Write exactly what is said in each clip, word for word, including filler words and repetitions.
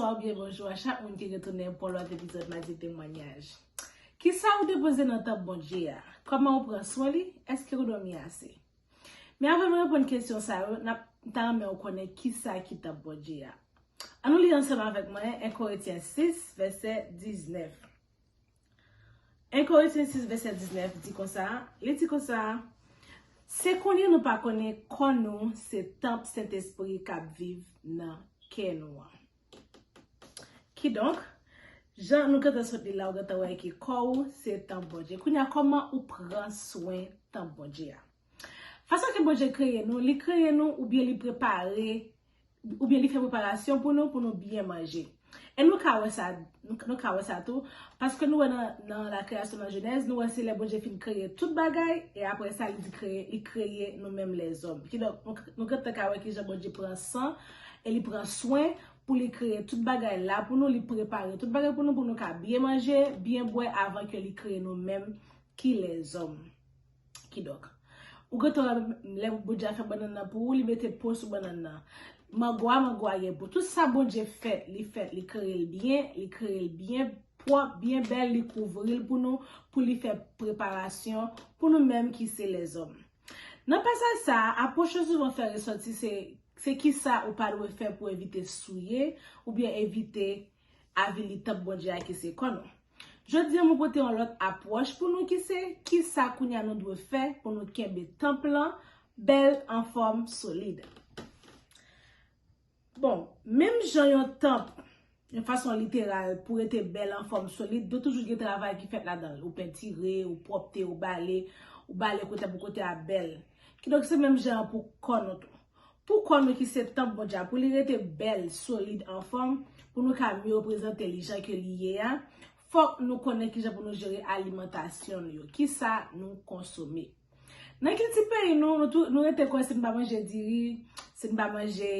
Oubyen bonjou a chak moun ki retounen pou lòt epizòd Madi Temwanyaj. Kisa ou depoze nan tanp Bondye a? Kòman ou pran swen li? Èske ou dòmi ase? Men avan nou reponn kesyon sa yo, n ap, m ta renmen ou konnen kisa ki tanp Bondye a. Ann nou li ansanm avèk mwen, en Korentyen sis, vèsè diznèf. En Korentyen sis, vèsè diznèf di konsa, li di konsa, se konnen nou pa konnen kò nou se tanp Sentespri k ap viv nan kè nou an. Kidonk, jan nou gentan sot li la, ou gentan wè ke kò ou se tanp Bondye. Kounye a, kòman ou pran swen tanp Bondye a? Fason ke Bondye kreye nou, li kreye nou oubyen li prepare, oubyen li fè preparasyon pou nou, pou nou byen manje. E nou ka wè sa, nou, nou ka wè sa tou, paske nou wè nan, nan la kreyasyon nan Jenèz, nou wè se lè Bondye fin kreye tout bagay, e apre sa, li di kreye, li kreye nou menm lèzòm. Kidonk, nou, nou gentan ka wè kijan Bondye pran san, e li pran swen pou li kreye tout bagay la pou nou, li prepare tout bagay pou nou, pou nou ka byen manje, byen bwè avan ke li kreye nou menm ki lèzòm. Kidonk, ou gentan wè lè Bondye a fè bannann nan pou ou, li mete po sou bannann nan. Mango a, mango a gen po. Tout sa Bondye fè, li fè, li kreye l byen, li kreye l byen pwòp, byen bèl, li kouvri l pou nou, pou li fè preparasyon pou nou menm ki se lèzòm. Nan pasaj sa a, apwòch yo souvan fè resòti se, se kisa ou pa dwe fè pou evite souye oubyen evite avili tanp Bondye a ki se kò nou. Jodi a, mwen pote yon lòt apwòch pou nou ki se, kisa kounye a nou dwe fè pou nou kenbe tanp lan bèl, anfòm, solid. Bon, menm jan yon tanp, yon fason literal, pou rete bèl, anfòm, solid, dwe toujou gen travay ki fèt ladan l. Ou pentire, ou pwòpte, ou bale, ou bale kote pou kote a bèl. Kidonk, se menm jan an pou kò nou tou. Pou kò nou ki se tanp Bondye a, pou li rete bèl, solid, anfòm, pou nou ka mye reprezante li jan ke li ye a, fòk nou konnen kijan pou nou jere alimantasyon nou yo, kisa nou konsome. Nan kilti peyi nou, nou tou, nou rete kwè si n pa manje diri, si n pa manje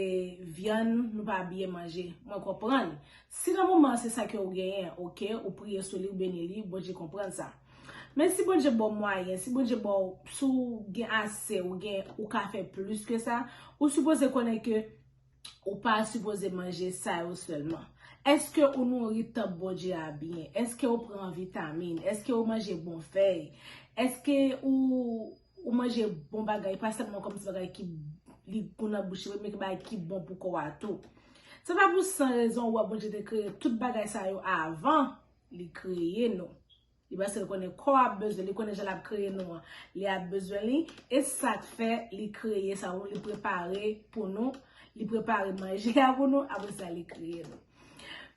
vyann, nou pa byen manje. Mwen konprann. Si nan moman an se sa ke ou genyen, oke, ou priye sou li, ou beni li, Bondye konprann sa. Men si Bondye ba w mwayen, si Bondye ba w, si w gen ase, ou gen, ou ka fè plis ke sa, ou sipoze konnen ke ou pa sipoze manje sa yo sèlman. Èske ou nouri tanp Bondye a byen? Èske ou pran vitamin? Èske ou manje bon fèy? Èske ou, ou manje bon bagay, pa sèlman kòm ti bagay ki li gou nan bouch li, men ki bagay ki bon pou kò a tou? Se pa pou san rezon ou wè Bondye te kreye tout bagay sa yo avan li kreye nou. Li paske l konnen kò ap bezwen, li konnen jan l ap kreye nou an. Li ap bezwen li, e sa k fè li kreye sa pou nou, li prepare pou nou, li prepare manje a pou nou, apre sa li kreye nou.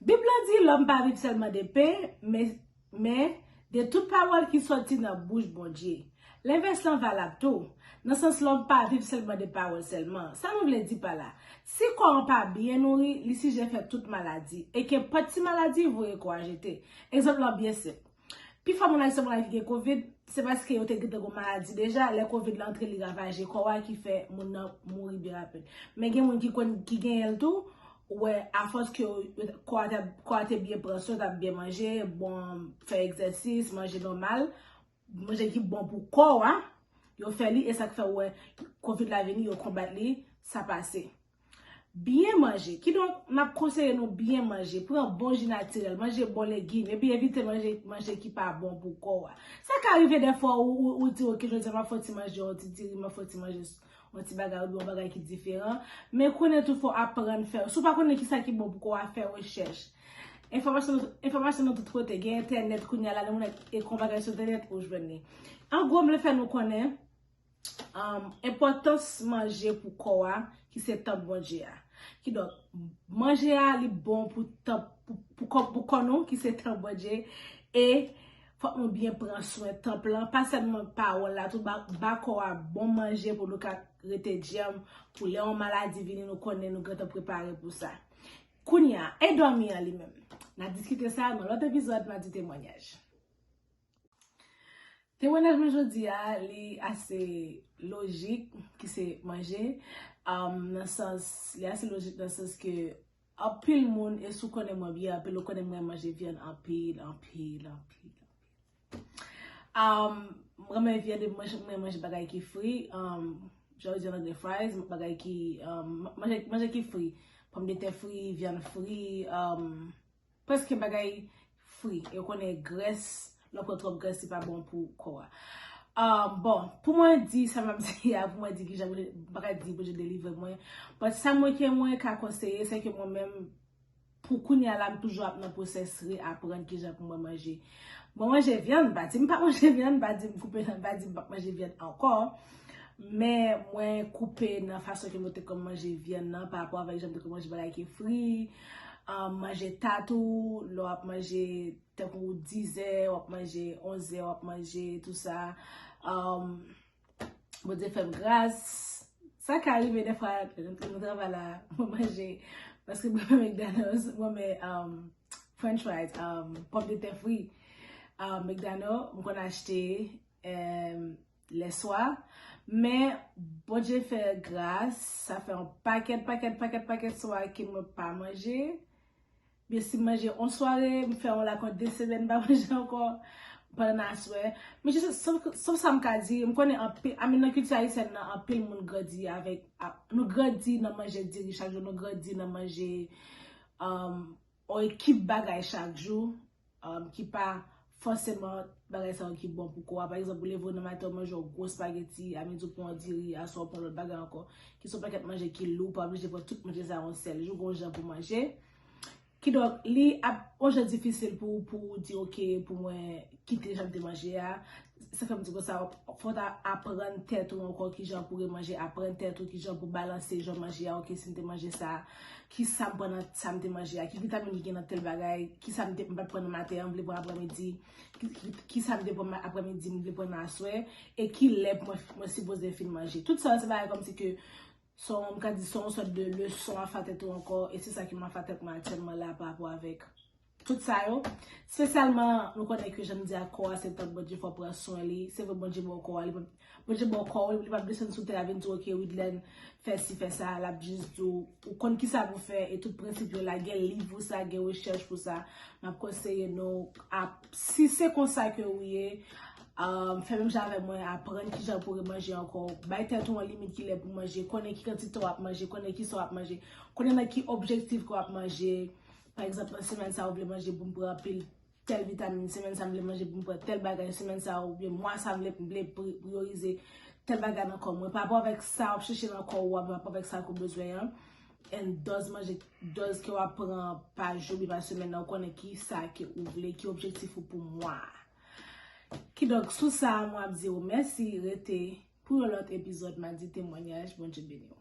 Bib la di, lòm pa viv sèlman de pen, men, men de tout pawòl ki sòti nan bouch Bondye. Lenvès lan valab tou, nan sans lòm pa viv sèlman de pawòl sèlman. Sa nou vle di pa la? Si kò an pa byen nouri, li sijè fè tout maladi, e kenpòt ti maladi voye kò a jete. Egzanp lan byen senp. Pifò moun ayisyen, moun ayisyen ki gen kovid, se paske yo te gentan gon maladi deja, lè kovid la antre, li ravaje kò a, ki fè moun nan mouri byen rapid. Men gen moun ki konn, ki genyen l tou, ou wè, afòs ke yo, kò a te, kò a te byen pran swen, t ap byen manje, bon, fè egzèsis, manje nòmal, manje ki bon pou kò a, yo fè li, e sa k fè ou wè kovid la vini, yo konbat li, sa pase. Byen manje. Kidonk, m ap konseye nou byen manje. Pran bon ji natirèl, manje bon legim, epi evite manje, manje ki pa bon pou kò a. Sa ka rive dèfwa ou, ou, ou di, "Oke, jodi a m ap fè yon ti manje, yon ti diri, m ap fè yon ti manje, yon ti bagay, oubyen yon bagay ki diferan." Men konnen tou fò aprann fè. Si w pa konnen kisa ki bon pou kò a, fè rechèch. Enfòmasyon, enfòmasyon nan tout kote. Gen entènèt kounye a la, nan moun e kon bagay sou entènèt, ou jwenn li. An gwo, m vle fè nou konnen, um, enpòtans manje pou kò a, ki se tanp Bondye a. Kidonk, manje a, li bon pou tanp, pou, pou kò, pou kò nou, ki se tanp Bondye, e fòk nou byen pran swen tanp lan, pa sèlman pawòl la, tou ba, ba kò a bon manje pou nou ka rete djanm, pou lè yon maladi vini, nou konnen nou gentan prepare pou sa. Kounye a, e dòmi an li menm? N a diskite sa nan lòt epizòd Madi Temwanyaj. Temwanyaj mwen jodi a, li ase lojik, ki se manje. Um, nan sans, li ase lojik nan sans ke anpil moun, e si w konnen mwen byen anpil, ou konnen mwen manje vyann anpil, anpil, anpil, anpil. Um, mwen renmen vyann, mwen, mwen manje bagay ki fri, um, jan yo di an anglè, fries, bagay ki, um, manje, manje ki fri. pòmdetè fri, vyann fri, um, prèske bagay fri. E ou konnen grès, lè w pran twòp grès, li pa bon pou kò a. Um, bon, pou mwen di sa m ap di a, pou mwen di kijan, m pa ka di Bondye delivre mwen. But sa mwen ke mwen ka konseye, se ke mwen menm, pou kounye a la, m toujou ap nan pwosès reaprann kijan pou mwen manje. Mwen manje vyann, m pa di m pa manje vyann, m pa di m koupe nan, m pa di m p ap manje vyann ankò. Men mwen koupe nan fason ke mwen te konn manje vyann nan, pa rapò avèk jan m te konn manje bagay ki fri, um, manje ta tou, lè w ap manje tankou dizè, w ap manje onzè, w ap manje tou sa. Um, Bondye fè m gras. Sa ka rive dèfwa, lè m travay la, mwen manje, paske mwen renmen McDonald's, mwen renmen, um, French fries, um, pòmdetè fri, um, McDonald's, m konn achte, um, lèswa. Men, Bondye fè gras, sa fè yon pakèt, pakèt, pakèt, pakèt swa ke mwen pa manje. Men si m manje yon sware, m fè yon lakòt de semèn m pa manje ankò pandan aswè. Men jis, sèl, sèl sa m ka di, m konnen anpil, I mean, nan kilti ayisyèn nan, anpil moun grandi avèk, a, nou grandi nan manje diri chak jou, nou grandi nan manje, um, yon ekip bagay chak jou, um, ki pa fòseman bagay sa yo ki bon pou kò a. Pa egzanp, ou leve w nan maten, ou manje yon gwo spageti, a midi ou pran yon diri, aswè ou pran lòt bagay ankò, ki se yon pakèt manje ki lou, ou pa oblije pran tout manje sa yon sèl jou, gen yon jan pou manje. Kidonk, li ap yon jan difisil pou, pou w di, "Ok, pou mwen kite jan m te manje a." Sa fè m di konsa, fò w ta aprann tèt ou ankò kijan pou remanje, aprann tèt ou kijan pou balanse jan manje a, "Ok, si m te manje sa, ki sa m pran nan sa m te manje a, ki vitamin ki gen nan tèl bagay, ki sa m te, m pa t pran nan maten an, m vle pran aprèmidi, ki, ki, ki sa m te pran aprèmidi, m vle pran nan aswè, e ki lè mwen, mwen sipoze fin manje." Tout sa yo se bagay kòmsi ke se yon, m ka di, se yon sòt de leson a fè tèt ou ankò, e se sa ki m ap fè tèt mwen aktyèlman la pa rapò avèk tout sa yo. Espesyalman, nou konnen ke jan m di a, kò a se tanp Bondye, fò w pran swen li. Se vre, Bondye ba w kò a, li pa, Bondye ba w kò w, li pa desann sou tè a vin di w, "Ok, Widlène, fè si, fè sa." L ap jis di w, ou konn ki sa pou fè, e tout prensip yo la, gen liv pou sa, gen rechèch pou sa. M ap konseye nou, ap, si se konsa ke ou ye, um, fè menm jan avèk mwen, aprann kijan pou remanje ankò. Bay tèt ou yon limit ki lè pou manje, konnen ki kantite w ap manje, konnen ki sa w ap manje, konnen nan ki objektif ke w ap manje. Pa egzanp, nan semèn sa, ou vle manje pou m pran anpil tèl vitamin, semèn sa, m vle manje pou m pran tèl bagay, semèn sa, oubyen mwa sa, m vle, m vle pri-, priyorize tèl bagay nan kò mwen. Pa rapò avèk sa w ap chèche nan kò ou a, pa rapò avèk sa ke w bezwen an. And dòz manje, dòz ke w ap pran pa jou, oubyen pa semèn nan, ou konnen ki sa ke ou vle, ki objektif ou pou mwa a. Kidonk, sou sa, mwen ap di w mèsi, rete pou yon lòt epizòd Madi Temwanyaj. Bondye beni w.